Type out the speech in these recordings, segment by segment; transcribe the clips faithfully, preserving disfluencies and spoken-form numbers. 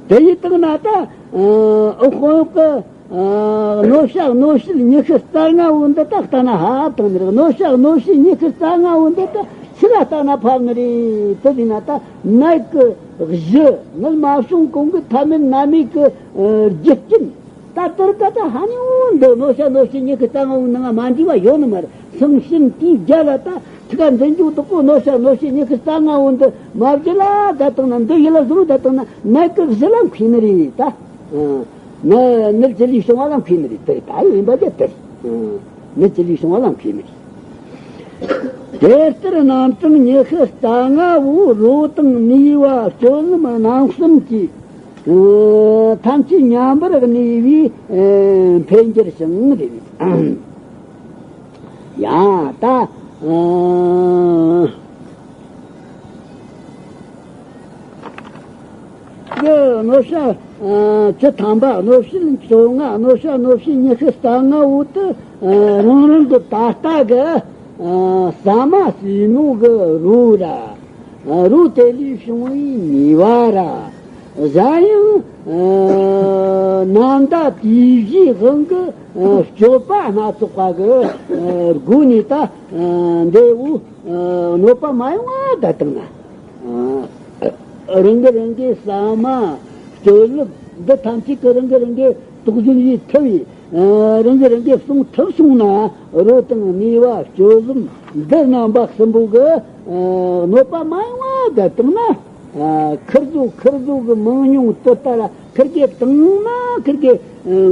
དེ་ཡི་སྟེང་ན་ད་ཨོ་ཁོང་གི་ཨ་རྣོ་བྱ་རྣོ་བྱེད་ཉི་ཤུ་རྩ་ལྔ་བོ་འདི་དག་ལྟ་ན་ཧ་བཏང་ནི་རེད། རྣོ་བྱ་རྣོ་བྱེད་ཉི་ཤུ་རྩ་ལྔ་བོ་འདི་དག་ཕྱི་ལ་ལྟ་ན་ཕབ་ནི་རེད། དེ་ཡིན་ན་ད་ནད་ཀྱི་གཞི་ནད་མ་བྱུང་གོང་གི་ཐ་མལ་རྣམ་སྨིན་གྱི་ཨ་རྒྱུ་རྐྱེན། ད་དེར་ཀ་ད་ཧ་ནི་འོ་འདི་རྣོ་བྱ་རྣོ་བྱེད་ཉི་ཤུ་རྩ་ལྔ་བོ་ནང་མ་འདྲེས་པ་ཡོད་ནི་མ་རེད། སང་ཕྱིན་དེའི་རྒྱ་ལ་ད་ཐུག་ག་འཛིན་རྒྱུ་དག་གོ། རྣོ་བྱ་རྣོ་བྱེད་ཉི་ཤུ་རྩ་ལྔ་བོ་འདི་མ་བརྗེད་ལ་བསྡད་བཏང་ན། འདི་ཡིད་ལ་བཟུང་བསྡད་བཏང་ན་ནད་ཀྱི་གཞི་ལ་མཁས་ནི་རེད། ད་ནད་ནད་ཅི་ལས་བྱུང་བ་ལ་མཁས་ནི་རེད། དེ་ད་ཡིན་པ་རྒྱ་དེ་ནད་ཅི་ལས་བྱུང་བ་ལ་མཁས་ནི་རེད། དེ་ལྟར་རྣམ་གྲངས་ཉི་ཤུ་རྩ་ལྔ་བོ་རོ་དང་ནུས་པ་སྤྱོད་ལམ་སྣང་གསུམ་གྱིས་ཐམས་ཅད་མཉམ་པར་གནས་པས་འཕེལ་འགྱུར་ཞིང་རེད། ཡང་ད་གི་རྣོ་བྱ་བཅུ་ཐམ་པ། རྣོ་བྱེད་བཅོ་ལྔ། རྣོ་བྱ་རྣོ་བྱེད་ཉི་ཤུ་རྩ་ལྔ་བོ་དེ་རང་རང་གི་ད་ལྟ་གི་ཟ་མ་ཟོས་ནོ་གི་རོ་ར། རོ་དེ་ལས་བྱུང་བའི་ནུས་པ་ར། གཞན་ཡང་ནམ་ཟླ་དུས་བཞིའི་དབང་གི་སྤྱོད་པ་སྣ་ཚོགས་པ་གི་སྒོ་ནས་ད་འདི་བོ་གནོད་པ་མ་ཡོང་བ་བསྡད་བཏང་ན། རང་གི་རང་གི་ཟ་མ་སྤྱོད་ལམ་འདི་ཐམས་ཅད་ཀྱི་རང་གི་རང་གི་དོགས་ཟོན་ཡེད་ཐུབ་པས། རང་གི་རང་གི་སྲུང་ཐུབ་སོང་ན། རོ་དང་ནུས་པ་སྤྱོད་ལམ་འདི་རྣམ་པ་གསུམ་པོ་གི་གནོད་པ་མ་ཡོང་བ་བསྡད་བཏང་ན། ཁིར་ཟོ་ཁིར་ཟོ་གི་མང་ཉུང་དེ་ལྟར་ཁིར་གི་བཏང་ན། ཁིར་གི་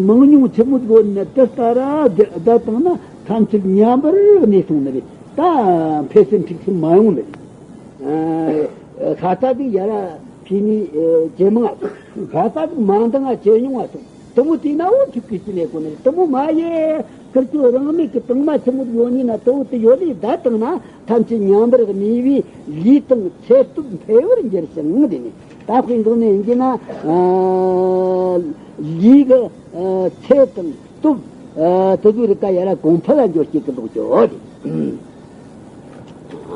མང་ཉུང་ཆི་མོ་དགོས་ན་དེ་ལྟར་བསྡད་བཏང་ན་ཐམས་ཅད་མཉམ་པར་གནས་སོང་ནི་རེད། ད་འཕེལ་སེམས་འཁྲིག་སེམས་མ་ཡོང་ནི་རེད། ཤ་ཚ་དེ་ཡར་ཕྱིན་ནས་ཇེ་མང་ང་སོང་། ཤ་ཚ་དེ་མ་འདང་ང་ཇེ་ཉུང་ང་སོང་། དེ་མོ་དེ་ན་འོ་ཐུག་གི་ཅི་ནས་གོ་ནས་དེ་མོ་མ་ཡེ། ཁིར་ཚོ་རང་མེད་ཀྱི་དྭངས་མ་ཆི་མོ་ཡོད་ནི་ན། དེ་བོ་དེ་ཡོད་ལས་བསྡད་བཏང་ན་ཐམས་ཅད་མཉམ་པར་གནས་པས་ལུས་དང་ཚེ་སྟོབས་འཕེལ་བར་འགྱུར་ཞིང་དེ་ནི། ད་དཔེ་འདོགས་ནས་ཡིན་གྱི་ན་ལུས་ཀྱི་ཚེ་དང་སྟོབས་དེ་ཚོའི་རིགས་ཀ་ཡར་གོང་འཕེལ་ལ་འགྱུར་སྐྱེད་ཀྱི་ལོག་ཅོ་དེ།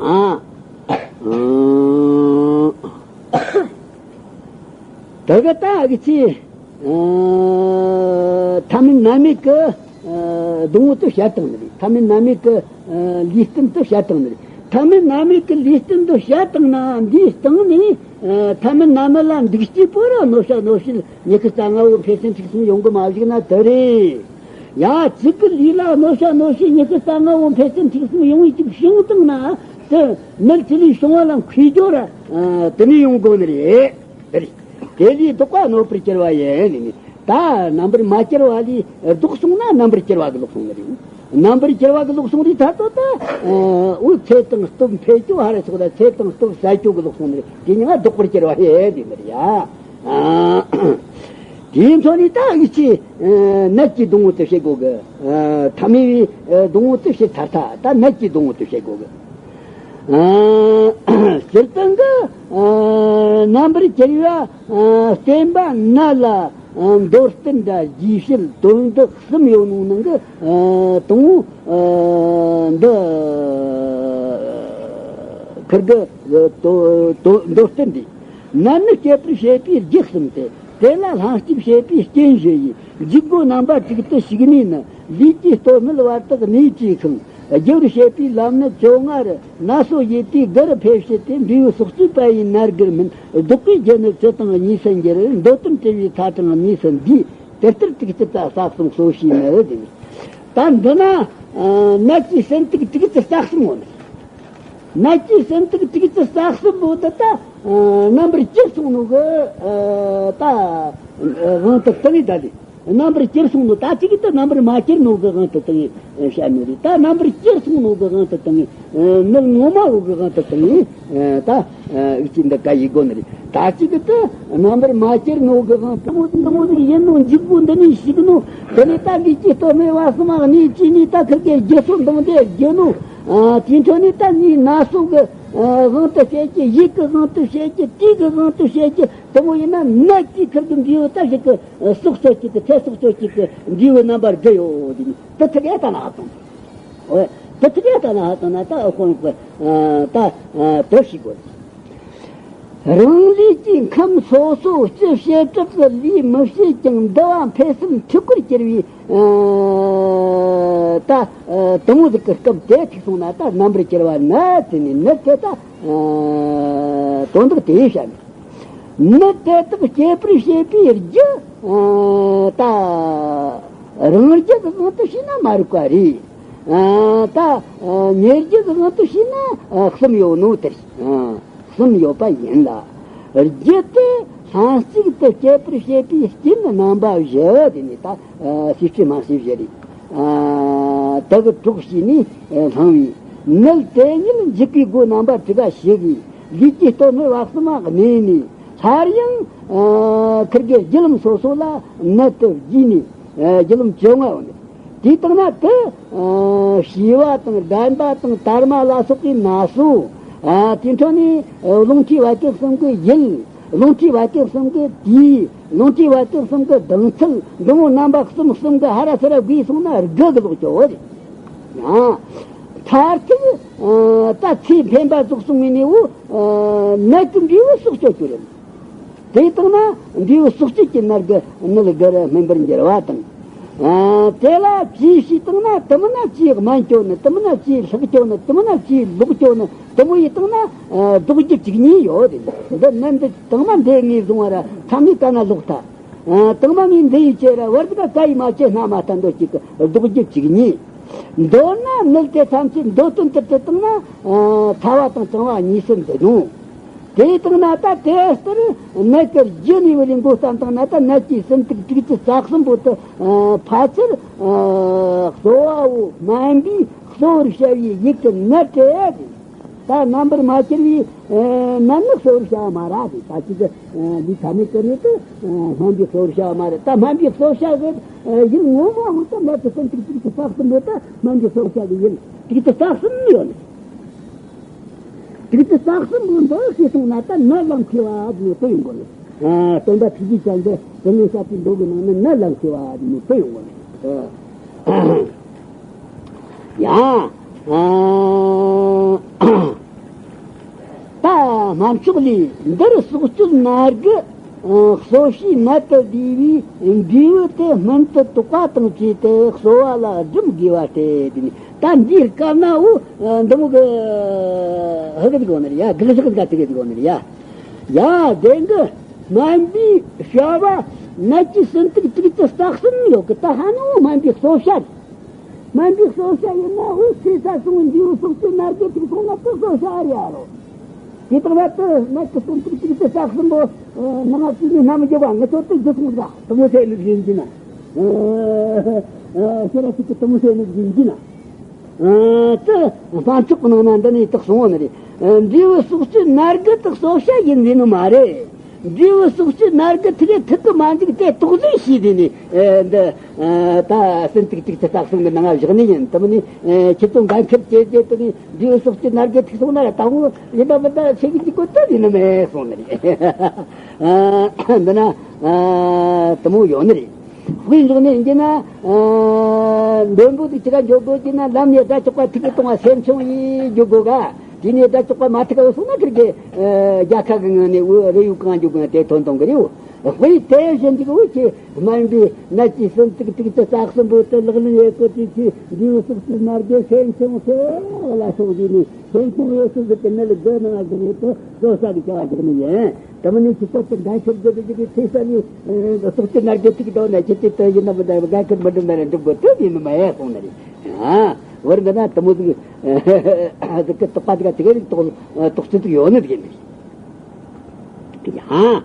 ཨ། ད་ག་ད་གི་ཚེ། ཐ་མལ་རྣམ་སྨིན་གྱི་སྡོང་བོ་དེ་བཤད་བཏང་ནི་རེད། ཐ་མལ་རྣམ་སྨིན་གྱི་ལུས་རྟེན་དེ་བཤད་བཏང་ནི་རེད། ཐ་མལ་རྣམ་སྨིན་གྱི་ལུས་རྟེན་དེ་བཤད་བཏང་ན། འདིའི་སྟེང་ནས་ཐ་མལ་རྣམ་སྨིན་ལ་འདུ་བྱེད་པོ་ར་རྣོ་བྱ་རྣོ་བྱེད་ཉི་ཤུ་རྩ་ལྔ་བོ་འཕེལ་སེམས་འཁྲིག་སེམས་ཡོང་གི་མ་བཞག་ན་དེ་རེད། ཡ། གཅིག་གི་ལུས་ལ་རྣོ་བྱ་རྣོ་བྱེད་ཉི་ཤུ་རྩ་ལྔ་བོ་འཕེལ་སེམས་འཁྲིག་སེམས་ཡོང་བའི་གཅིག་བྱུང་བཏང་ན། དེ་ནད་ཅི་ལས་བྱུང་བ་ལ་མཁས་རྒྱུ་ར་དེ་ནས་ཡོང་དགོས་ནི་རེད། དེ་རེད། དེ་ལས་ལྡོག་པ་གནོད་པར་གྱུར་པ་ཡིན་ནི། ད་རྣམ་པར་མ་གྱུར་བ་ལས་ལྡོག་སོང་ན་རྣམ་པར་གྱུར་བ་གི་ལོག་སོང་ནི་རེད། རྣམ་པར་གྱུར་བ་གི་ལོག་སོང་རེད། ད་ལྟོ་ད་འོ་ཚེ་དང་སྟོབས་འཕེལ་རྒྱུ་ཧ་ར་སོགས་ལ་ཚེ་དང་སྟོབས་ཟད་རྒྱུ་གི་ལོག་སོང་ནི་རེད། དེ་གཉིས་ཀ་ལྡོག་པར་གྱུར་པ་ཡིན་ནི་རེད་ཡ། དེའི་འཕྲོ་ནས་ད་འུ་ཆོས་ནད་ཀྱི་སྡོང་བོ་དེ་བཤད་དགོས་གི། ཐ་མལ་པའི་སྡོང་བོ་དེ་བཤད་ཚར་ཐལ། ད་ནད་ཀྱི་སྡོང་བོ་དེ་བཤད་དགོས་གི། སྤྱིར་བཏང་གི་རྣམ་པར་གྱུར་པ་བརྟེན་པ་ནད་ལ་མདོར་བསྟན་ར་རྒྱས་བཤད་དོན་དག་གསུམ་ཡོད་ནོ་ནང་གི་དང་པོ་འདི་ཁིར་གི་མདོར་བསྟན་འདི། ནད་ནི་སྐྱེད་པར་བྱེད་པའི་རྒྱུ་གསུམ་སྟེ། དེ་ལ་ལྷན་སྐྱེས་བྱེད་པའི་རྐྱེན་བཞི་ཡིས། འཇིགས་སྒོ་རྣམ་པ་དྲུག་ཏུ་ཞུགས་ནས་ནི། ལུས་ཀྱི་སྟོད་སྨད་བར་དག་གནས་བཅས་ཤིང་། རྒྱུ་བར་བྱེད་པའི་ལམ་ནི་བཅོ་ལྔ་རུ། ན་སོ་ཡི་དུས་དགུ་རུ་འཕེལ་བྱེད་དེ། འབྲས་བུ་སྲོག་རྩོལ་པ་ཡི་ནད་དགུར་སྨིན། བཟློག་པའི་རྒྱུ་ནི་བཅུ་དང་གཉིས་སུ་འགྱུར། འདོད་དོན་བྲལ་བའི་ཚ་གྲང་གནས་སུ་འདུས། དེ་ལྟར་དྲུག་ཅུ་རྩ་གསུམ་གསོ་བྱའི་ནད་ཟེར། ད་འདི་ན་ནད་ཀྱི་ཟིན་ཐབས་དྲུག་ཅུ་རྩ་གསུམ་ཡོད་ནི། ནད་ཀྱི་ཟིན་ཐབས་དྲུག་ཅུ་རྩ་གསུམ་པོ་འདི་ད་རྣམ་པར་གྱུར་སོང་ནོ་གི་ད་དབང་དུ་བཏང་ངེ་ད་ལེ། རྣམ་པར་གྱུར་སོང་ནོ་ད་ཅིག་ད་རྣམ་པར་མ་གྱུར་ནོ་གི་དབང་དུ་བཏང་ངེ་བཤད་ནི་རེད། ད་རྣམ་པར་གྱུར་སོང་ནོ་གི་དབང་དུ་བཏང་ངེ་ནད་ངོ་མ་བོ་གི་དབང་དུ་བཏང་ངེ་ད་འུ་ཅག་འདི་ག་ཡི་དགོས་ནི་རེད། ད་ཅིག་ད་རྣམ་པར་མ་གྱུར་ནོ་གི་དབང་དུ་མོ་དེ་མོ་ཟིག་ཡིན་ནོ། འཇིགས་པོ་འདི་ནས་ཞིག་ནོ། དེ་ནས་ད་ལུས་ཀྱི་སྟོད་སྨད་བར་གསུམ་གནས་བཅས་ནས་ད་ཁིར་གི་རྒྱུ་ཚོ་འདང་དེ་རྒྱུ་ནོ། དེའི་འཕྲོ་ནས་ད་ནི་ན་སོ་གི་དབང་དུ་བྱེད་ཀྱི། ཡིད་ཀྱི་དབང་དུ་བྱེད་ཀྱི། དུས་ཀྱི་དབང་དུ་བྱེད་ཀྱི། དེ་མོ་ཡིན་ན་ནད་ཀྱིས་ཁིར་གི་འབྲས་བུ་ད་ཞིག་གི་སྲོག་གཅོད་ཀྱི་གི་ཚེ་སྲོག་གཅོད་ཀྱི་གི་འབྲས་བུ་རྣམ་པར་བསྒྲིལ་ཡོད་དེ་ནི། དེ་ཐུག་ཡ་ད་ན་ཧ་དང་། འོ། དེ་ཐུག་ཡ་ད་ན་ཧ་དང་ན་ད་ཨ་ཁོང་གི་ད་དོ་ཞིག་གོ། རང་ལུས་ཀྱི་ཁམས་སོ་སོ་སྤྱི་བྱེ་བྲག་གི་ལུས་མི་བྱེད་ཀྱང་འདུ་བ་འཕེལ་སེལ་འཁྲུལ་འཁོར་གྱུར་བའི་ད་དེ་མོ་ཟིག་གི་སྐབས་དེ་ཐུག་སོང་ན་ད་རྣམ་པར་གྱུར་པ་ནི་དེ་ནི་ནི་དེ་ད་དོན་དག་དེ་བཤད་ནི། ནི་དེ་དག་སྐྱེད་པར་བྱེད་པའི་རྒྱུ་ད་རང་རྒྱུ་གི་དབང་དུ་བྱས་ན་མ་རིག་པ་རེད། ད་ཉེ་རྒྱུ་གི་དབང་དུ་བྱས་ན་གསུམ་ཡོད་ནོ་དེ་རེད། གསུམ་ཡོད་པ་ཡིན་ལ། རྒྱུ་དེ་ལྷན་ཅིག་ཏུ་སྐྱེད་པར་བྱེད་པའི་རྐྱེན་རྣམ་པ་བཞི་དེ་ནི་ད་ཨ་སྲིད་རྩེ་སྨྲ་སྲིད་བཞི་རེད། ཨ་དེ་གི་གྲོགས་བྱས་ནས་ཨ་བསླང་བའི་ནད་དེ་ཉིད་འཇིག་པའི་སྒོ་རྣམ་པ་དྲུག་ག་ཞུགས་པའི་ལུས་ཀྱི་སྟོད་སྨད་བར་གསུམ་གནས་ནས་སླར་ཡང་ཨ་ཁིར་གི་རྒྱུ་ལམ་སོ་སོ་ལ་ནད་དུ་བརྒྱུས་ནས་ཨ་རྒྱུ་ལམ་བཅོ་ལྔ་ཡོང་ནས། དེའི་སྟེང་ན་དེ་ཨ་བྱི་བ་དང་ལྡན་པ་དང་དར་མ་ལ་སོགས་པའི་ན་སོ། ཨ་དེའི་འཕྲོ་ནས་ཨ་རླུང་མཁྲིས་བད་ཀན་གསུམ་གྱི་ཡུལ། རླུང་མཁྲིས་བད་ཀན་གསུམ་གྱི་དུས། རླུང་མཁྲིས་བད་ཀན་གསུམ་གྱི་ལྡང་ཚུལ། འདི་མོ་རྣམ་པ་གསུམ་གསུམ་གྱི་ཧ་ར་སི་ར་བགོས་སོང་ན་དགུ་གི་ལོག་ཅོ་བོ་རེད། ཡང་མཐར་ཐུག་ཨ་ད་ཚེ་འཕེན་པ་རྫོགས་སོང་བའི་ནས་འུ་ཨ་ནད་ཀྱི་འབྲས་བུ་སྲོག་གཅོད་རྒྱུ་རེད། དེའི་སྟེང་ན་འབྲས་བུ་སྲོག་གཅོད་ཀྱི་ནད་ཀྱི་ནད་དགུ་རུ་སྨིན་པར་འགྱུར་བ་དང་། ཨ་དེ་ལ་ཅིའི་ཕྱིའི་སྟེང་ན་དེ་མིན་ན་ཅིའི་སྨན་སྐྱོ་ནི། དེ་མིན་ན་ཅིའི་ལྷག་སྐྱོ་ནི། དེ་མིན་ན་ཅིའི་ལོག་སྐྱོ་ནི། དེ་མོ་ཡི་སྟེང་ན་ཨ་ལྡོག་རྒྱུ་བཅུ་གཉིས་ཡོད་དེ། འདི་ནད་འདི་དང་མ་འདི་ངས་བཟུང་བ་ར་ཚང་མས་ག་ན་ལོག་ཐལ། ཨ་དང་མ་ངས་འདི་ཡི་ཅེ་ར་བར་དུ་ག་ཡི་མ་ཅེ་སྣ་མ་ཐ་འདོད་ཅིག་གི་ལྡོག་རྒྱུ་བཅུ་གཉིས། མདོར་ན་ནད་དེ་ཐམས་ཅད་མདོ་དོན་དུ་དྲིལ་བཏང་ན་ཨ་ཚ་བ་དང་གྲང་བ་གཉིས་སུ་འདུ་ནོ། དེ་ཡི་སྟེང་ན་ད་དེ་ལྟར་ནད་ཀྱི་རྒྱུ་ནས་བུ་ལས་འགོ་བརྩམས་བཏང་ན་ད་ནད་ཀྱི་སུམ་ཚིགས་དྲུག་ཅུ་རྩ་གསུམ་པོ་དེ་ཨ་ཕལ་ཆེར་ཨ་གསོ་བའོ་སྨན་པས་གསོ་བར་བྱ་བའི་ཡུལ་གྱི་ནད་དེ། ད་རྣམ་པར་མ་གྱུར་པའི་ཨ་ནད་ནི་གསོ་བར་བྱ་བ་མ་རེད། ད་ཅི་གི་ཨ་འདི་ཐ་མའི་ཀུན་ནས་ད་ཨ་སྨན་པས་གསོ་བར་བྱ་བ་མ་རེད། ད་སྨན་པས་གསོ་བྱ་གི་ཨ་ཡུལ་ངོ་མ་འོ་ད་ནད་ཀྱི་སུམ་ཚིགས་དྲུག་ཅུ་རྩ་གསུམ་པོ་ད་སྨན་པས་གསོ་བྱ་གི་ཡུལ་དྲུག་ཅུ་རྩ་གསུམ་ཡོད་ནི། དྲུག་ཅུ་རྩ་གསུམ་པོ་འདི་ཤེས་སོང་ན་ད་ནད་ལ་མཁས་པ་ཟེར་ནས་དེ་ཡིན་དགོས་ནི། ཨ་སྟོན་པ་ཐུགས་རྗེ་ཅན་གྱི་དེ་ནས་བཤད་པའི་མདོ་གི་ནང་ནས་ནད་ལ་མཁས་པ་ཟེར་ནས་དེ་ཡིན་དགོས་ནི། ཡ། ཨ་ད་སྨན་མཆོག་ལས་འདིར་སྲོག་གཅོད་ནད་ཀྱི་ཨ་གསོ་བྱའི་ནད་དུ་བསྡུས་པའི་འབྲས་བུ་དེ་སྨན་དུ་བཏོག་པ་དང་བཅས་ཏེ་གསོ་བ་ལ་སྒྲུབ་དགོས་པ་སྟེ། དེ་ནི་ད་འདིའི་སྐབས་ན་འུ་འདི་མོ་གི་ཧི་གི་དགོ་ནི་རེད་ཡ། གི་ཧི་གི་དག་དེ་གི་དགོ་ནི་རེད་ཡ། ཡ་དེ་གི་སྨན་པའི་བྱ་བ་ནད་ཀྱི་སུམ་ཚིགས་དྲུག་ཅུ་རྩ་གསུམ་ཡོད་གི། ད་ཧ་ནི་འུ་སྨན་པའི་གསོ་བྱ་རེད། སྨན་པའི་གསོ་བྱ་ཡིན་ན་འུ་ཚེ་ས་སོང་འདི་འུ་སྲོག་གཅོད་ནད་ཀྱི་ཐུག་སོང་ན་དེ་གསོ་བྱ་རེད་ཨ་རོ། དེ་དག་ལ་དེ་ནད་ཀྱི་སུམ་ཚིགས་དྲུག་ཅུ་རྩ་གསུམ་པོ་ནང་ང་ཅི་ནས་སྣ་མི་འཇོག་པ་ང་ཚོ་དེ་རྒྱུ་སོང་ཟ། དེ་མོ་ཟེར་ནི་ཡིན་གྱི་ན། ཤེས་ར་ཅིག་གི་དེ་མོ་ཟེར་ནི་ཡིན་གྱི་ན། དེ་སྨན་མཆོག་གི་ནང་ན་འདི་ནས་དག་སོང་བ་ནི་རེད། འབྲས་བུ་སྲོག་གཅོད་ནད་ཀྱི་དག་གསོ་བྱ་ཡིན་ཟེར་ནི་མ་རེད། འབྲས་བུ་སྲོག་གཅོད་ནད་ཀྱི་ཐུག་གི་ཐུག་གི་མ་འཇུག་དེ་དོགས་ཟོན་བྱས་དེ་ནི། འདི་ད་སུམ་ཚིགས་དྲུག་ཅུ་རྩ་གསུམ་གི་ནང་ང་བཞག་ནི་ཡིན། དེ་མིན་ནི་ཁྱེད་ཚོ་འགན་འཁུར་བྱས་རྗེས་དེ་ནི་འབྲས་བུ་སྲོག་གཅོད་ནད་ཀྱི་ཐུག་སོང་ན་ད་འོ་ཡིན་ད་མིན་ད་ཆེ་གི་ཅིག་གོ་ད་ཡིན་ནི་མེད་སོང་ནི་རེད། འདི་ན་དེ་མོ་ཡོད་ནི་རེད། དཔེ་འཇོག་ནས་ཡིན་གྱི་ན། མགྲོན་པོ་དེ་ཅི་ག་འཇོག་དགོས་ཀྱི་ན་ལམ་ནས་དགྲ་ཆོག་པ་ཐུག་གི་གཏོང་བ་སེམས་ཆུང་ཡིས་འཇོག་དགོས་ག། དེ་ནས་དགྲ་ཆོག་པ་མ་ཐུག་ག་སོང་ན་ཁིར་གི་རྒྱལ་ཁ་གི་ངང་ནས་འུ་རི་ཡུལ་གང་འཇོག་གི་དེ་ཐོན་གཏོང་གི་རེད། དཔེ་དེ་བཞིན་གྱི་འུ་ཆེ་སྨན་པའི་ནད་ཀྱི་སུམ་ཚིགས་དྲུག་ཅུ་རྩ་གསུམ་པོ་དེ་ལག་ལེན་ཡོད་གོ་དུས་ཚེ་འབྲས་བུ་སྲོག་གཅོད་ནད་ཀྱི་སེམས་ཆུང་ཟེར་ལ་སོགས་ཀྱི་ནི་སེམས་ཆུང་ཡོད་སུ་ཟིག་གི་ནི་ལ་དགོས་ནང་ཟིག་རེད་དོ། བཟོ་ས་གི་བྱ་བ་འཇོག་ནི་ཡིན། དེ་མིན་ནི་ཁྱི་ཚོ་དེ་འགན་འཁུར་རྒྱུ་དེ་ཅིག་གི་ཚེ་ས་ནི་སྲོག་གཅོད་ནད་ཀྱི་ཐུག་དོ་ནས་ཁྱི་ཚེ་དེ་ཡིན་ན་མི་འདྲ་བའི་འགན་འཁུར་མི་འགྲུབ་ན་རེ་འགྲུབ་དགོས་དེ་ཡིན་ནི་མ་ཡ་སོང་ནི་རེད། ཨ་བར་འདི་ན་དེ་མོ་ཟིག་ཟིག་གི་དོགས་པ་དེ་ག་དེ་ག་རིགས་དོགས་དོགས་ཚུལ་ཟིག་ཡོད་ནི་དེ་ཡིན་ནི་རེད། ཡ།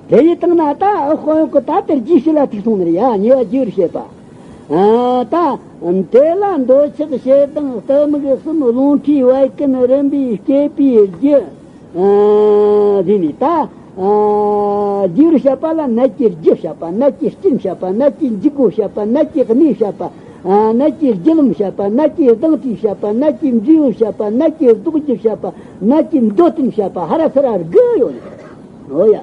དེ་ཡི་སྟེང་ན་ད་དཔོན་གོ་ད་དེར་རྗེས་ཤུལ་ལ་ཐུག་སོང་ནི་རེད་ཡ། ཉེ་བ་རྒྱུར་བཤད་པ། ཨ་ད་དེ་ལ་འདོད་ཆགས་ཞེ་སྡང་གཏི་མུག་གསུམ་རླུང་མཁྲིས་བད་ཀན་རིམ་པས་སྐྱེད་པའི་རྒྱུ། ཨ་དེ་ནི་ད་ཨ་རྒྱུར་བཤད་པ་ལ་ནད་ཀྱི་རྒྱུ་བཤད་པ། ནད་ཀྱི་རྐྱེན་བཤད་པ། ནད་ཀྱི་འཇུག་སྒོ་བཤད་པ། ནད་ཀྱི་གནས་བཤད་པ། ཨ་ནད་ཀྱི་རྒྱུ་ལམ་བཤད་པ། ནད་ཀྱི་ལྡང་དུས་བཤད་པ། ནད་ཀྱི་འབྲས་བུ་བཤད་པ། ནད་ཀྱི་ལྡོག་རྒྱུ་བཤད་པ། ནད་ཀྱི་འདོད་དོན་བཤད་པ། ཧ་ར་ས་ར་དགུ་ཡོད་ནི། འོ་ཡ། ཨ་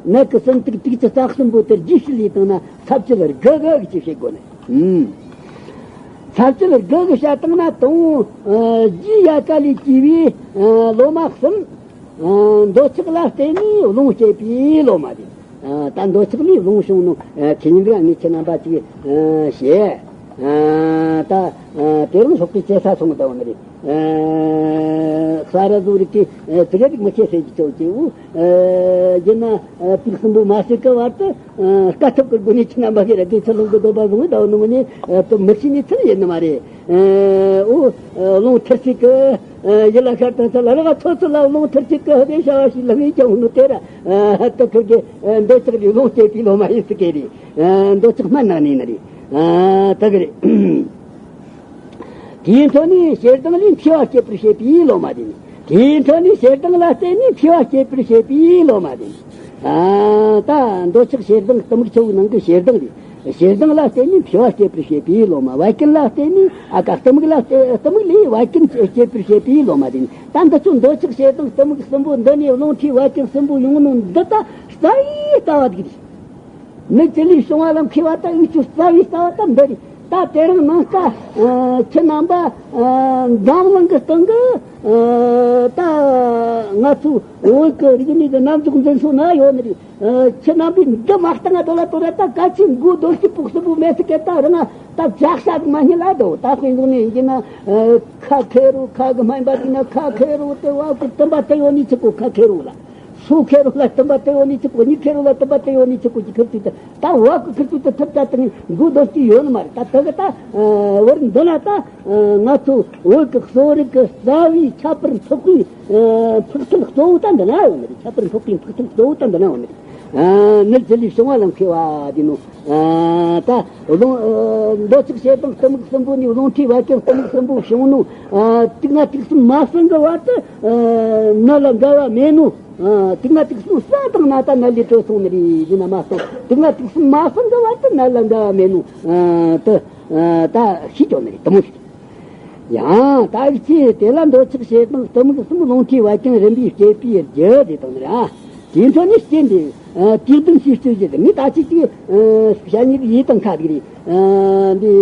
ནད་ཀྱི་སུམ་ཚིགས་དྲུག་ཅུ་རྩ་གསུམ་པོ་དེ་རྗེས་ཤུལ་ལས་བཏང་ན་ཚབ་བཅུད་དགུ་གི་ཅིག་བཤད་དགོས་ནི། ཨུམ། ཚབ་བཅུད་དགུ་གི་བཤད་བཏང་ན་དང་པོ་ཨ་རྒྱུའི་ཡལ་ག་ལས་སྐྱེས་པའི་ཨ་ལོ་མ་གསུམ། འདོད་ཆགས་ལ་བརྟེན་ནས་རླུང་སྐྱེས་པའི་སློབ་མ་དེ། ད་འདོད་ཆགས་ནས་རླུང་བྱུང་ནོ་ཁྱེད་ཉིད་ཀྱིས་ངས་ཁྱེད་རྣམ་པ་ཅིག་བཤད། ད་དེ་རིང་ཞོགས་པའི་སྐྱེ་ས་སོང་དང་ནི་རེད། ས་ར་ཟུ་རིག་གི་དེ་ག་ཅིག་མི་ཁྱེད་ཟེར་གྱི་ཚོད་ཀྱི་འུ། རྒྱུ་ན་དུག་གསུམ་པོ་མ་ཟད་ཀི་བར་དུ་དཀའ་ཐུབ་ཀྱི་སྒོ་ནས་ཁྱེད་རྣམ་པ་གི་ར་དེ་ཚོ་ལུང་གི་འདོད་པ་བཟུང་བའི་ཟླ་བ་ནུབ་མོ་ནས་དུ་མི་ཤེས་ནས་ཚུལ་ཡིན་ནི་མ་རེད། འོ། རླུང་མཐུར་གཅིག་གི་ཡིད་ལ་ཤར་དང་ཚུལ་ལ་རག་ཚོ་ཚུལ་ལ་རླུང་མཐུར་གཅིག་གི་བདེ་བྱ་བ་ཞིག་ལ་ངེས་ཀྱང་ནུ་དེ་ར་དུ་ཁུར་གི་འདོད་ཆགས་ཀྱི་རླུང་སྐྱེས་པའི་སློབ་མ་ཡིན་སྲིད་ཀྱི་རེད། འདོད་ཆགས་སྨན་ནང་ནས་ནི་རེད། དུ་གི་རེད། དེའི་འཕྲོ་ནས་ཞེ་སྡང་ལས་མཁས་པ་སྐྱེད་པར་བྱེད་པའི་སློབ་མ་དེ་ནི། དེའི་འཕྲོ་ནས་ཞེ་སྡང་ལ་བརྟེན་ནས་མཁས་པ་སྐྱེད་པར་བྱེད་པའི་སློབ་མ་དེ་ནི། ད་འདོད་ཆགས་ཞེ་སྡང་གཏི་མུག་ཆེ་བོའི་ནང་གི་ཞེ་སྡང་རེད། ཞེ་སྡང་ལ་བརྟེན་ནས་མཁས་པ་སྐྱེད་པར་བྱེད་པའི་སློབ་མ། བད་ཀན་ལ་བརྟེན་ནས་ཨ་ཀ་གཏི་མུག་ལ་བརྟེན་གཏི་མུག་ལས་བད་ཀན་སྐྱེད་པར་བྱེད་པའི་སློབ་མ་དེ་ནི། ད་འདི་ཚོ་འདོད་ཆགས་ཞེ་སྡང་གཏི་མུག་གསུམ་པོ་འདི་ནས་རླུང་མཁྲིས་བད་ཀན་གསུམ་པོ་ཡོང་ནོ་འདི་ད་རྩ་བའི་ལྟ་བ་དེ་རེད། མི་ཅི་ལས་བྱུང་བ་ལ་མཁས་པ་དང་དབུས་ཀྱི་རྩ་བའི་ལྟ་བ་དང་འདི་རེད། ད་དེ་རིང་ནངས་ཀ་ཁྱེད་རྣམ་པ་འཛམ་གླིང་གི་སྟེང་གི་ད་ང་ཚོའི་བོད་ཀྱི་རིག་གནས་ཀྱི་གནམ་རྫོགས་འཛིན་ས་ན་ཡོད་ནི་རེད། ཁྱེད་རྣམ་པས་འདི་མ་བཏང་ང་དོ་ལ་དོ་ལ་ད་ག་ཚོད་མགོ་རྡོལ་གྱི་པུག་སུ་པུ་མེད་སི་ཀེ་ད་རང་ད་ཇག་ཤ་གི་མ་ཉིད་ལ་དོ་ད་དཔེ་འཛུགས་ནས་ཡིན་གྱི་ན་ཁ་ཁེ་རུ་ཁ་གི་སྨན་པ་དེ་ན་ཁ་ཁེ་རུ་དེ་བ་གི་དུམ་པ་དེ་ཡོད་ནི་ཆི་གོ་ཁ་ཁེ་རུ་ལ། སོ་ཁེ་རོ་ལ་སྟོན་པ་དེ་ཡོད་ནི་ཆི་གོ་གཉིས་ཁེ་རོ་ལ་སྟོན་པ་དེ་ཡོད་ནི་ཆི་གོ་གི་ཁིར་ཚུལ་དེ་ད་བ་གི་ཁིར་ཚུལ་དེ་ཐུབ་ད་དེ་ནི་མགོ་རྡོལ་གྱི་ཡོད་ནི་མ་རེད། ད་དེ་གི་ད་བར་འདི་ན་ད་ང་ཚོ་བོད་ཀྱི་གསོ་རིག་གི་རྩ་བའི་ཁྱད་པར་འཕགས་པའི་འཕགས་ཚུལ་གཙོ་བོ་ད་འདི་ན་ཡོད་ནི་རེད། ཁྱད་པར་འཕགས་པའི་འཕགས་ཚུལ་གཙོ་བོ་ད་འདི་ན་ཡོད་ནི་རེད། ནི་ཅི་ལས་བྱུང་བ་ལ་མཁས་པ་དེ་ནོ། ད་རླུང་འདོད་ཆགས་ཞེ་སྡང་གཏི་མུག་གསུམ་པོ་ནས་རླུང་མཁྲིས་བད་ཀན་གཏི་མུག་གསུམ་པོ་བྱུང་ནོ། དུག་ལྔ་དུག་གསུམ་མ་ཟིན་གི་བར་དུ་ནད་ལ་འགལ་བ་མེད་ནོ། དུག་ལྔ་དུག་གསུམ་ཟིན་དང་ན་ད་ནད་ལས་གྲོལ་སོང་ནི་རེད་ཡིན་ན་མ་གཏོགས་དུག་ལྔ་དུག་གསུམ་མ་ཟིན་གི་བར་དུ་ནད་ལ་འགལ་བ་མེད་ནོ། དུ་ད་ཤེས་ཆོག་ནི་རེད་དུ་མོ་ཞིག་ཡང་དག་ཅེས་དེ་ལ་འདོད་ཆགས་ཞེ་སྡང་གཏི་མུག་གསུམ་རླུང་མཁྲིས་བད་ཀན་རིམ་པས་སྐྱེད་པའི་རྒྱུ་དེ་དང་ནི་ར། དེའི་འཕྲོ་ནས་རྐྱེན་དེ། དུས་གདོན་ཞེས་བརྗོད་རྒྱུ་དེ་ངས་ད་ཅི་ཅིག་བཤད་ཉེས་ཡིད་དང་ཁ་དག་རེད། འདི་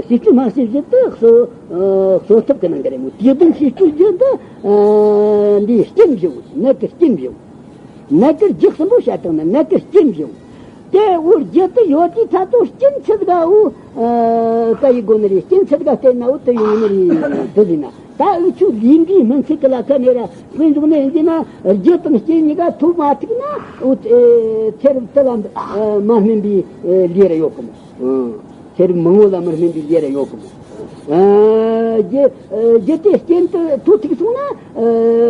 ཞེས་བརྗོད་མ་ཞེས་བརྗོད་དེ་གསོ་གསོ་ཐབས་ཀྱི་ནང་གི་རེད་མོད། དུས་གདོན་ཞེས་བརྗོད་རྒྱུ་འདི་འདིའི་རྐྱེན་བྱུང་ནད་ཀྱི་རྐྱེན་བྱུང་། ནད་ཀྱི་རྒྱུ་གསུམ་པོ་བཤད་དང་ནི་ནད་ཀྱི་རྐྱེན་བྱུང་། དེ་འུ་རྒྱུ་དེ་ཡོད་དུས་ཐ་དོ་རྐྱེན་ཆི་ཟིག་ག་འུ་ཀ་ཡི་སྒོ་ནས་རེད། རྐྱེན་ཆི་ཟིག་ག་བལྟས་ན་འུ་དེ་ཡོང་ནི་རེད་དེ་ཟིན་ན། ད་འུ་ཆོ་ལུས་འདིའི་སྨིན་ཚིག་གི་ལ་ཁ་ནས་ར་དཔེ་འཇོག་ནས་ཡིན་གྱི་ན་རྒྱུ་དང་རྐྱེན་གཉིས་ཀ་ཐུག་མ་ཐུག་ན་འུ་ཚེ་རབས་དེ་ལ་མ་སྨིན་པའི་ལས་ར་ཡོད་གི་མོ། ཚེ་རབས་མང་བོ་ལ་མི་སྨིན་པའི་ལས་ར་ཡོད་གི་མོ། རྒྱུ་རྒྱུ་དེ་རྐྱེན་དུ་ཐུག་ཐུག་སོང་ན་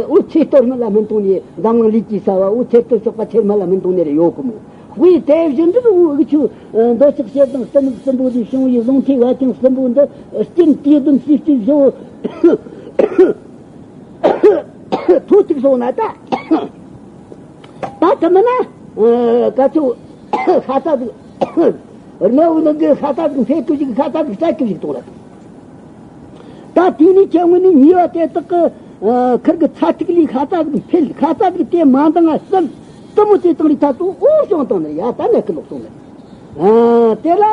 འུ་ཚེ་སྟོད་སྨད་ལ་སྨིན་གཏོང་ནས་འཛམ་གླིང་ལུས་ཀྱི་ས་བ་འུ་ཚེ་སྟོད་ཕྱོགས་པ་ཚེ་སྨད་ལ་སྨིན་གཏོང་ནས་ར་ཡོད་གི་མོ། དཔེ་དེ་བཞིན་དུ་འུ་ཆོ་འདོད་ཆགས་ཞེ་སྡང་གཏི་མུག་གསུམ་པོ་ལས་བྱུང་བའི་རླུང་མཁྲིས་བད་ཀན་གསུམ་པོ་འདི་རྐྱེན་དུས་གདོན་ཞེས་བརྗོད་བཞི་བོ་ཐུག་ཐུག་སོང་ན་ད་ད་ཐ་མ་ན་ག་ཚོད་ཤ་ཚ་ཟིག་རྨ་བོའི་ནང་གི་ཤ་ཚ་ཟིག་འཕེལ་སྐྱེ་ཞིག་ཤ་ཚ་ཟིག་སྲ་སྐྱེ་ཞིག་གཏོང་ལ། ད་དེ་ནས་ཁྱེད་ངོས་ནས་ཉེས་པ་དེ་དག་གི་ཁིར་གི་ཚ་ཐིག་ལས་ཤ་ཚ་ཟིག་འཕེལ། ཤ་ཚ་ཟིག་དེ་མ་འདང་ང་སྲིད་དུ་མོ་དེ་དང་རི་ཐ་ཚོ་འོ་བྱུང་བཏང་ནས་ཡ་ད་ནས་ཁི་ལོག་སོང་ནས། དེ་ལ་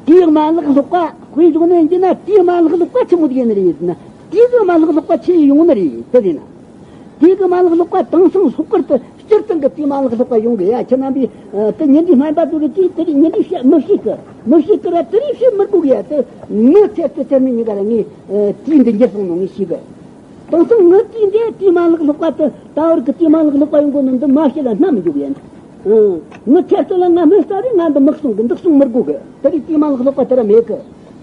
དེའི་མ་ལག་ལྷག་པ་དཔེ་བཞག་ནས་འདི་ན་དེའི་མ་ལག་ལྷག་པ་ཆི་མོ་དེ་ཡིན་ནི་རེད་ཟེར་ན། དེའི་གི་མ་ལག་ལྷག་པ་ཆི་ཡོང་ནི་རེད་དེ་ཟེར་ན། དེའི་གི་མ་ལག་ལྷག་པ་དེང་སང་ལྷག་པར་དུ་སྤྱིར་བཏང་གི་དེའི་མ་ལག་ལྷག་པ་ཡོང་གི་ཡ་ཁྱེད་རྣམ་པས་དེ་ཉིན་དེའི་སྨན་པ་ཚོ་གི་དེའི་དེ་རིགས་ཉིན་དེའི་བཤད་མི་ཤེས་གི་མི་ཤེས་གི་ར་དེ་རིགས་བཤད་མི་དགོས་གི་ཡ་དེ་མི་ཚེ་སྟོད་ཚེ་སྨད་གཉིས་ཀ་ར་ངས་དེའི་འདི་འགྱུར་སོང་ནོ་ངས་ཤེས་གི། དེང་སང་ངི་དེའི་འདི་དེའི་མ་ལག་ལྷག་པ་དེ་ད་བར་གི་དེའི་མ་ལག་ལྷག་པ་ཡོང་གི་ནི་འདི་མ་བཤད་ལ་སྣ་མི་འཇུག་ཡ། ངི་ཚེ་སྟོད་ལ་ང་སྨན་རྩ་རེད་ང་འདི་མི་གསུང་གི་འདི་གསུང་མི་དགོས་གི་དེ་རིགས་དེའི་མ་ལག་ལྷག་པ་དེ་ར་མེད་གི།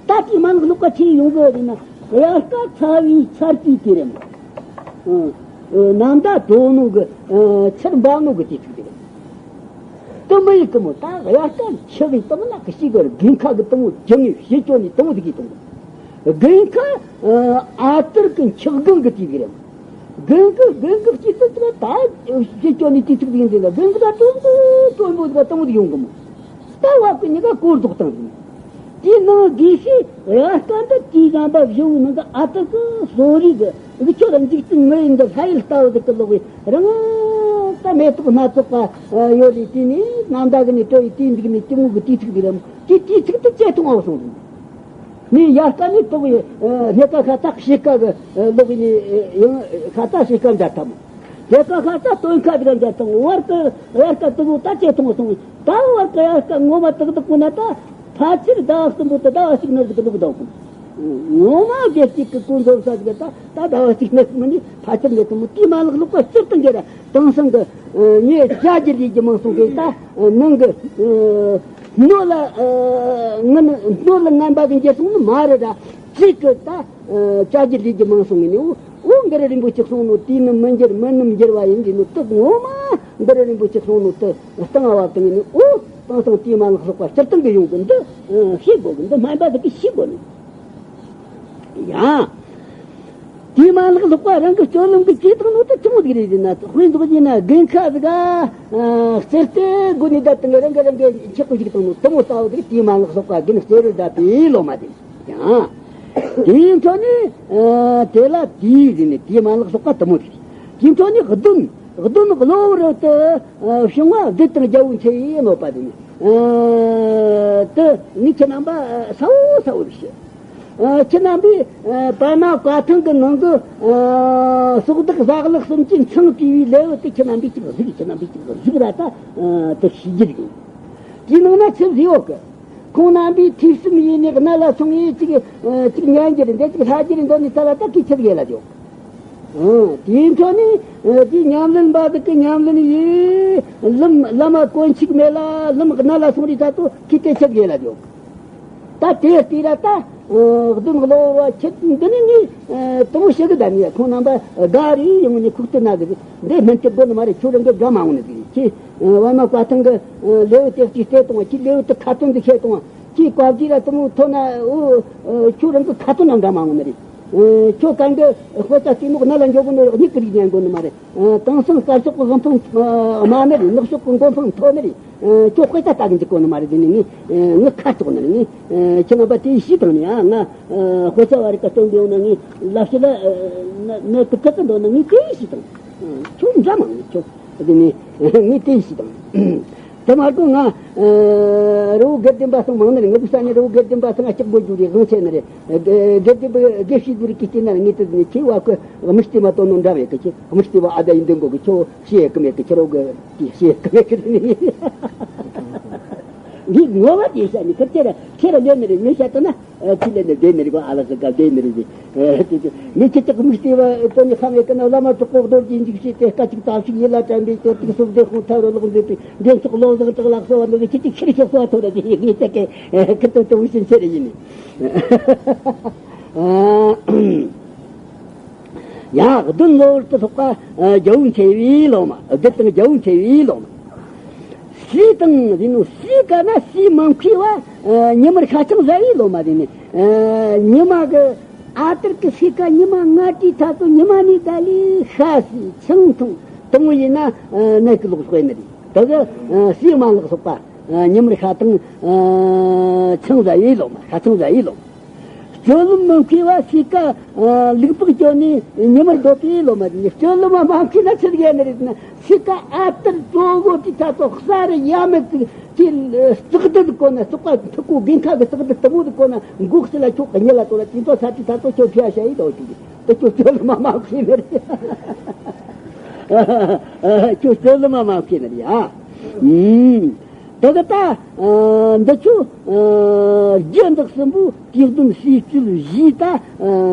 ད་དེའི་མ་ལག་ལྷག་པ་ཆི་ཡོང་གི་རེད་ན། དབྱར་ཁ་ཚ་བའི་ཚར་གྱི་དུས་རེད་མོ། ནམ་ཟླ་དྲོ་ནོ་གི་ཆར་འབབ་ནོ་གི་དུས་ཚིགས་དེ་རེད། དུ་མི་ཡི་གི་མོ་ད་དབྱར་ཁ་འཁྱག་གི་དུ་མི་ན་གི་ཞིག་གི་དགུན་ཁ་གི་དུ་མོ་ཅི་ངེས་ཞེས་བཅོ་ནི་དུ་མོ་དེ་གི་དུ་མོ། དགུན་ཁ་ཨ་ལྟར་གི་འཁྱག་དགུན་གི་དུས་དེ་རེད་མོ། དགུན་གི་དགུན་གི་དཀྱིལ་དུ་ད་ཞེས་བཅོ་ནི་དུས་ཚིགས་དེ་ཡིན་དེ་ལ་དགུན་གི་ད་དུ་མོ་དུ་མོ་དུ་མོ་དེ་ཡོང་གི་མོ། ད་བ་ཀུན་གཉིས་ཀ་སྐོར་རྫོགས་བཏང་ཟིན། དེའི་ནང་དགེ་བཤེས་དབྱར་སྐབས་འདི་དུས་བཟང་པ་བཞི་བོའི་ནང་གི་ཨ་ཏི་ཀི་གསོ་རིག་གི་འུ་ཆོ་ལ་འཇིག་རྟེན་མི་ཡི་འདི་ལྷ་ཡུལ་ལྟ་བུ་ཟིག་གི་ལོག་བའི་རང་ད་མེ་ཏོག་སྣ་ཚོགས་པ་ཡོད་རེད། དེ་ནས་ནམ་ཟླ་གི་ནས་སྤྲོ་བའི་དུས་འདུག་ནས་གཅིག་མོ་གི་དུས་ཚིགས་འདུག་རམ་དེ་དུས་ཚིགས་དུ་བཅད་ཐུང་བ་སོང་ཟིན། ནི་ཡར་ཀ་ནི་ཏོག་ཡི་ལྷེ་ཀ་ཁ་ཏ་ཤི་ཀ་གི་ལོག་ནི་ཡང་ཁ་ཏ་ཤི་ཀ་འཇར་ཐམ། ལྷེ་ཀ་ཁ་ཏ་སྟོན་ཁ་དེ་ག་འཇར་ཐམ་བར་གི་བར་ཀ་ཏུ་བུ་ཏ་ཅེ་ཐོང་སོང་། ད་བར་གི་ཡར་ཀ་ངོ་མ་ཏག་ཏག་གུ་ན་ད་ཕ་ཚིར་ཟླ་བ་གསུམ་པོ་དུ་ཟླ་བ་གཅིག་ནི་ཟིག་ལུག་ཟླ་གུ། ངོ་མ་རྒྱལ་གཅིག་གི་ཀུན་རྫོབ་ས་ཟིག་ད་ད་ཟླ་བ་གཅིག་ནི་མི་ནི་ཕ་ཚིར་ནི་ཏུ་མུ་ཏི་མ་ལག་ལུག་པ་སྤྱིར་བཏང་གི་ར་དེང་སང་གི་ངས་བྱ་རྒྱུ་ལས་རྒྱུ་མང་སོང་གི་ད་ནང་གི་སྣོད་ལ་ངན་སྣོད་ལ་ངན་པ་གི་འགྱུར་སོང་ནི་མ་རེད་ད། གཅིག་གི་ད་བྱ་རྒྱུ་ལས་རྒྱུ་མང་སོང་གི་ནི་འོ་འོ་འགར་རིན་པོ་ཆེ་གསུང་ནོ་དེ་ནི་མི་འགྱུར་མི་ནི་འགྱུར་བ་ཡིན་གི་ནི་དུ་ངོ་མ་འགར་རིན་པོ་ཆེ་གསུང་ནོ་དུ་སྟེང་བ་བཏང་ནི་འོ་དེང་སང་དེ་མ་ལག་ལོག་པ་སྤྱིར་བཏང་གི་ཡོང་གི་འདི་ཤེས་དགོས་གི། འདི་སྨན་པ་ཟིག་གིས་ཤེས་དགོས་ནི། ཡང་། དེ་མ་ལག་ལོག་པ་རང་གི་སྤྱོད་ལམ་གི་བྱེད་སྟངས་ནོ་དེ་ཆུང་ཟིག་རེད་ཟེར་ན་དཔེ་འཇོག་རྒྱུ་ན་དགུན་ཁ་ཟིག་ག་རྩེ་ལྟེ་དགོན་ནས་བསྡད་དང་རང་གི་རང་གི་འཁྱག་པོ་ཞིག་བཏང་ནོ་དེ་མོ་ལྟ་བུ་ཟིག་དེ་མ་ལག་ལོག་པ་དགུན་རྩེ་རུ་བསྡད་པའི་ལོ་མ་དེ་ཡང་། དེའི་འཕྲོ་ནས་དེ་ལ་དེའི་ཟེར་ནས་དེ་མ་ལག་ལོག་པ་དེ་མོ་དེ་དེའི་འཕྲོ་ནས་གདོན་གདོན་གློ་བུར་དུ་བྱུང་བ་བདུད་དང་རྒྱལ་བོ་མཆེ་ཡི་གནོད་པ་དེ་ནི་དེ་ནི་ཁྱེད་རྣམ་པ་ས་འོ་ས་འོ་རེ་ཤི། ཁྱེད་རྣམ་པས་པདྨ་བཀའ་ཐང་གི་ནང་གི་སྲོག་བདག་གཟའ་ལག་གསུམ་གྱི་འཆིང་བྲིས་པའི་ལེའུ་དེ་ཁྱེད་རྣམ་པས་ཅིག་གཟིགས། ཁྱེད་རྣམ་པས་ཅིག་གཟིགས་ར་ད་དེ་ཤེས་རྒྱུ་རེད། དེའི་ནང་ན་ཆི་ཟིག་ཡོད་གི། ཁོང་རྣམ་པས་ཐོས་བསམ་ཡས་ནས་གནད་ལ་སོང་ངས་ཅིག་ཅིག་ཉན་རྒྱུ་རེད་འདི་ཅིག་ལྷ་རྒྱུ་རེད་འདོད་ནས་ཚ་ལ་ད་ཁི་ཆི་ཟིག་ཡས་ལ་འཇོག་དེའི་འཕྲོ་ནས་དེའི་ཉམས་ལེན་པ་དག་གི་ཉམས་ལེན་ཡིས་ལམ་བླ་མ་དཀོན་མཆོག་མེད་ལ་ལམ་གནད་ལ་སོང་རི་ད་དུ་ཁི་དེ་ཆི་ཟིག་ཡས་ལ་འཇོག་ད་དེ་ལྟས་ར་ད་གདོན་གློ་བུར་བ་ཁྱེད་འདི་ནི་ངས་དུ་མོ་ཞིག་གི་ད་ནི་ཁོང་རྣམ་པ་དགའ་རེ་ཡོང་ནས་ཁུག་ཏུ་ན་གི་འདི་སྨན་དེ་དགོ་ནི་མ་རེད། ཁྱོད་རང་གི་དགའ་མ་འོང་ནི་ཟིག་ཁྱེད་པདྨ་བཀའ་ཐང་གི་ལེའུ་དེ་གཅིག་བལྟས་གཏོང་བ་ཁྱེད་ལེའུ་དེ་ཁ་ཏོན་འདི་བཤད་གཏོང་བ་ཁྱེད་བཀའ་བརྒྱུད་ར་དུ་མོ་ཐོན་ན་འོ་ཁྱོད་རང་གི་ཁ་ཏོན་ན་འདྲ་མ་འོང་ནི་རེད། ཁྱོད་གང་གི་དཔེ་ཆ་བལྟས་ནོ་གནད་ལ་འཇོག་གོ་ནི་རེད། གཉིད་ཀྱི་རིགས་ཉན་དགོ་ནི་མ་རེད། དེང་སང་དཀར་ཕྱོགས་ཀྱི་དབང་ཕུང་དམའ་ནི་རེད། ནག་ཕྱོགས་ཀྱི་མགོ་འཕང་མཐོ་ནི་རེད། ཁྱོད་དཔེ་ཆ་ལྟ་གི་འཇུག་གོ་ནི་མ་རེད་ཟེར་ནས་ངས་ངས་ཁ་བཙོག་ནི་རེད། ངས་ཁྱེད་རྣམ་པ་དེ་ཤེས་དང་ནི་ཨ་ང་དཔེ་ཆ་བ་རིག་ག་སྟོན་གི་ཡོང་ན་ངས་ལབ་ཤི་ལ་ནི་ཀི་ཀི་ཀི་འདོད་ན་ངས་དེ་ཤེས་དང་། ཁྱོད་འདྲ་མང་ནི་ཁྱོད་ཟེར་ནས་ངས་དེ་ཤེས་དང་། དེ་མ་གཏོགས་ང་རི་བོ་དགེ་ལྡན་པ་ཚང་མང་ནི་རེད། ང་བུ་ས་ནས་རི་བོ་དགེ་ལྡན་པ་ཚང་ང་སྐྱག་དགོས་རྒྱུ་རེད། དབང་ཆེ་ནི་རེད། དགེ་ལྡན་པ་དགེ་བཤེས་དགོས་རིགས་ཀྱི་སྐྱེས་ན་ངས་དེ་ནས་ཁྱེད་བ་ཁོས་དམིགས་བལྟས་མ་གཏོང་ནོ་འདྲ་བས་ཀི་ཁྱེད་དམིགས་བལྟས་བ་ཨ་ད་ཡིན་འདོན་དགོས་ཀི་ཁྱོད་ཤེས་ཡས་ཀི་མེད་ཀི་ཁྱེད་རོགས་གི་དེ་ཤེས་ཀི་མེད་ཀི་དེ་ནས་འདི་ངོ་བ་དེ་བཤད་ནི་ཁིར་ཁྱེད་ར་ཁྱེད་ར་ལོས་ནི་རེད། ངས་བཤད་ཐུབ་ན་ཁྱེད་ལས་ནི་བདེ་ནི་རེད་གོ་ཨ་ལ་ཟི་ག་བདེ་ནི་རེད། དེ་དེ་ངས་ཁྱེད་ཅག་དམིགས་བལྟས་བ་དོ་ནི་ཁ་མེད་ཀི་ན་བླ་མ་གྲོགས་པོ་རྡོ་རྗེ་འཇིགས་བྱེད་དེ་སྐད་ཅིག་ཙམ་ཞིག་ཡིད་ལ་དྲན་པའི་དོ་ཏིག་སོ་བདེ་ཁོང་ཐར་རོ་ལོག་མཛད་པའི་འདྲེན་ཚོགས་ལོ་ཟག་དྲག་ལ་གསོལ་བ་འདེབས་ཁྱེད་ཅག་ཁྱེད་ཁྱེད་གསོལ་བ་ཐོབ་ར་དེ་ངས་ཁྱེད་ཀྱི་ཁིར་དོ་དོ་བུ་ཤིན་ཆེ་རེ་ཡིན། ཡང་གདོན་གློ་བུར་དུ་སློག་པ་རྒྱལ་བོ་མཆེ་བའི་ལོ་མ། བདུད་དང་རྒྱལ་བོ་མཆེ་བའི་ལོ་མ། སུའི་དང་ཟེར་ནོ་སུའི་ཀ་ན་སུའི་མ་མཁས་བ་ཉི་མར་ཤ་ཆང་ཟ་བའི་ལོ་མ་ཟེར་ནས་ཉི་མ་གི་ཨ་ཏར་གི་སི་ཀ་ཉི་མ་ལྔ་དྲིས་ཐ་ཚོ་ཉི་མ་ནི་ད་ལི་ཤ་སི་ཆང་འཐུང་དང་བོ་ཡིན་ན་ནད་ཀྱི་ལོག་སོག་ཡིན་ནི་རེད། དེ་གི་སུའི་མ་ལག་སོག་པ། ཉི་མར་ཤ་དང་ཆང་ཟ་ཡི་ལོ་མ། ཤ་ཆང་ཟ་ཡི་ལོ་མ། སྤྱོད་ལམ་མི་མཁས་པ་སི་ཀ་ལུག་པགས་སྐྱོན་ནས་ཉི་མར་སྡོད་པའི་ལོ་མ་དེ་ནི་སྤྱོད་ལམ་མ་མཁས་ན་ཆི་ཟིག་ཡ་ནི་རེད་ན་སི་ཀ་ཨ་ཏར་གཙོ་བོ་དེ་ད་ཚོ་གསར་ཡ་མི་ཚིག་དེ་བརྩེགས་དུ་གོ་ན་བཙོག་པ་ཐུག་གོ་དགུན་ཁ་གི་བརྩེགས་དུ་དུ་མོ་དུ་གོ་ན་འགོག་སི་ལ་ཁྱོད་གཉིད་ལ་དོ་ལ་དེ་ཚོ་ས་དེ་ད་ཚོ་ཁྱོད་ཕྱི་ཡ་ཤ་ཡི་དོ་ཅིག་དེ་ཁྱོད་སྤྱོད་ལམ་མ་མཁས་ནི་རེད། ཁྱོད་སྤྱོད་ལམ་མ་མཁས་ནི་རེད་ཡ། ཨུམ། དེ་ག་ད་འདི་ཚོ་རྒྱུ་འདི་གསུམ་པོ་དེ་གདོན་སྲིད་སྤྱོད་བཞིས་ད་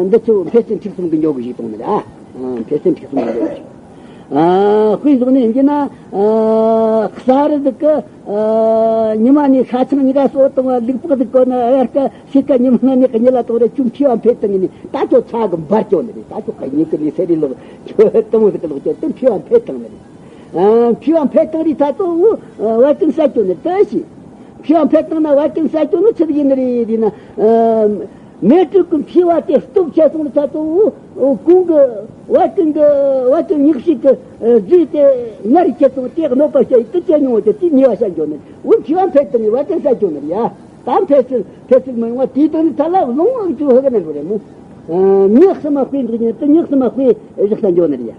འདི་ཚོ་འཕེལ་ཟད་འཁྲུག་གསུམ་གི་འཇོག་གི་ཞིག་གཏོང་ནི་རེད། འཕེལ་ཟད་འཁྲུག་གསུམ་གི་འཇོག་གི་ཞིག་དཔེ་བཞག་ནས་ཡིན་གྱི་ན་གསར་འདི་གི་ཉི་མ་ནས་ཤ་ཆང་གཉིས་ཀ་གསོ་བཏང་བ་ལུག་པགས་འདི་གོ་ན་ཨ་ཡར་ཀ་སི་ཀ་ཉི་མ་ནས་གཉིད་ལ་གཏོང་རེ་ཅུང་མཁས་པ་འཕེལ་བཏང་ནི་ད་ཁྱོད་ཚ་གི་འབར་སྐྱོ་ནི་རེད། ད་ཁྱོད་ཀ་ཉིད་ཀི་ནི་སེ་རི་ལོག་ཁྱོད་གཏོང་ཟིག་གི་ལོག་ཁྱོད་དེ་མཁས་པ་འཕེལ་བཏང་ནི་རེད། མཁས་པ་འཕེལ་བཏང་རི་ཐ་ཚོ་བ་ཀུན་ས་སྐྱོ་ནི་ད་ཤི། མཁས་པ་འཕེལ་བཏང་ན་བ་ཀུན་ས་སྐྱོ་ནི་ཆི་ཟིག་ཡིན་ནི་རེད་ཟེར་ན། མེ་དྲོད་ཀྱི་མཁས་པ་དེ་སྟོབས་ཆེ་སོང་ནི་ཐ་ཚོ་གོང་གི་བ་ཀུན་གི་བ་ཀུན་ཉག་ཤིག་གི་རྫས་དེ་ངར་ཆེ་སོང་དེ་གནོད་པ་བྱ་ཡི་དེ་ཆེ་མྱོང་བ་དེ་དེ་ཉེ་བ་ས་འགྱོ་ནི་འུ་མཁས་པ་འཕེལ་བཏང་ནི་བ་ཀུན་ས་སྐྱོ་ནི་རེད་ཡ། ད་འཕེལ་ཚུལ་འཕེལ་ཚུལ་མི་ཡོང་བ་དེའི་དོན་ནི་ཐ་ལ་ལོང་བ་ཅུ་ཧ་ག་ནི་འགྲོ་རེད་མོ། ཉག་སི་མ་དཔེ་འདུག་ཉག་དེ་ཉག་སི་མ་དཔེ་བཞག་ས་འགྱོ་ནི་རེད་ཡ།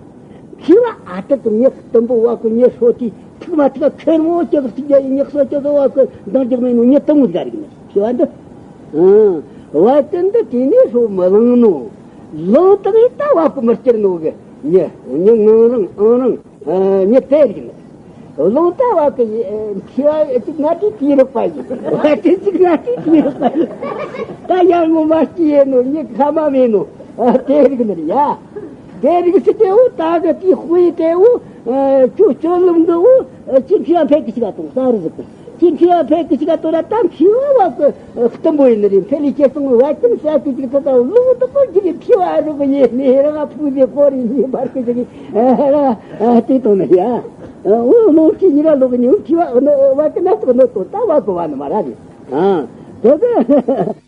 མཁས་པ་ཨ་ཏི་དུ་ཉག་དུམ་བུ་བ་ཀུན་ཉག་ཧྲོ་ཏི་ཐུག་མ་ཐུག་ཁེར་མོ་ཅི་ཟིག་ཐུག་རྒྱ་ཡི་ཉག་སོ་ཅི་ཟིག་བ་ཀུན་འདང་རྒྱག་མེད་ནོ་ཉག་དུམ་བུ་ཟ་རིག་ནི་མཁས་པ་འདི། བ་ཀི་འདི་དེ་ནས་སོ་མི་ལང་ནོ། ལང་དང་ཡིན་ད་བ་ཀི་མི་སྐྱུར་ནོ་གི། ཉི་ཉི་ངང་རང་ཨང་རང་། ཉི་དེ་རིག་ནི། ལང་ད་བ་ཀི་མཁས་པ་ཅིག་ང་དེ་དེ་རིག་པ་ཡིན། བ་ཀི་ཅིག་ང་དེ་དེ་རིག་པ་ཡིན། ད་ཡར་ངོ་མ་སྐྱི་ཡེ་ནོ། ཉི་ཁ་མ་མེད་ནོ། དེ་རིག་ནི་རེད་ཡ། དེ་རིག་སི་དེ་འུ་ད་གི་དེ་དཔེ་དེ་འུ་ཁྱོད་སྤྱོད་ལམ་འདི་འུ་ཅི་མཁས་པ་ཕེབས་ཀི་ཞིག་ག་དང་ས་རུ་ཟིག་གི། ཅི་མཁས་པ་ཕེབས་ཀི་ཞིག་ག་དང་ར་ད་མཁས་པ་བ་གི་གཏུམ་པོ་ཡིན་ནི་རེད། འཕེལ་ལས་སྐྱེ་སོང་བ་ཀུན་ས་ཀི་ཅིག་ད་ད་ལུག་ཏུ་པོ་ཅིག་མཁས་པ་རུ་གི་ཡེ་ནི་ར་ང་ཕུག་ཟེ་ཀོ་རི་ཉི་བར་གི་ཅིག་གི་ར་དེ་དང་ནི་ཡ། འུ་ལོ་ཅི་ཉི་ར་ལོ་གི་ཉི་མཁས་པ་བ་གི་ན་ཏོ་ནོ་ཏོ་ད་བ་གི་བ་ནི་མ་ར་རེད། ཨ་དེ་གི།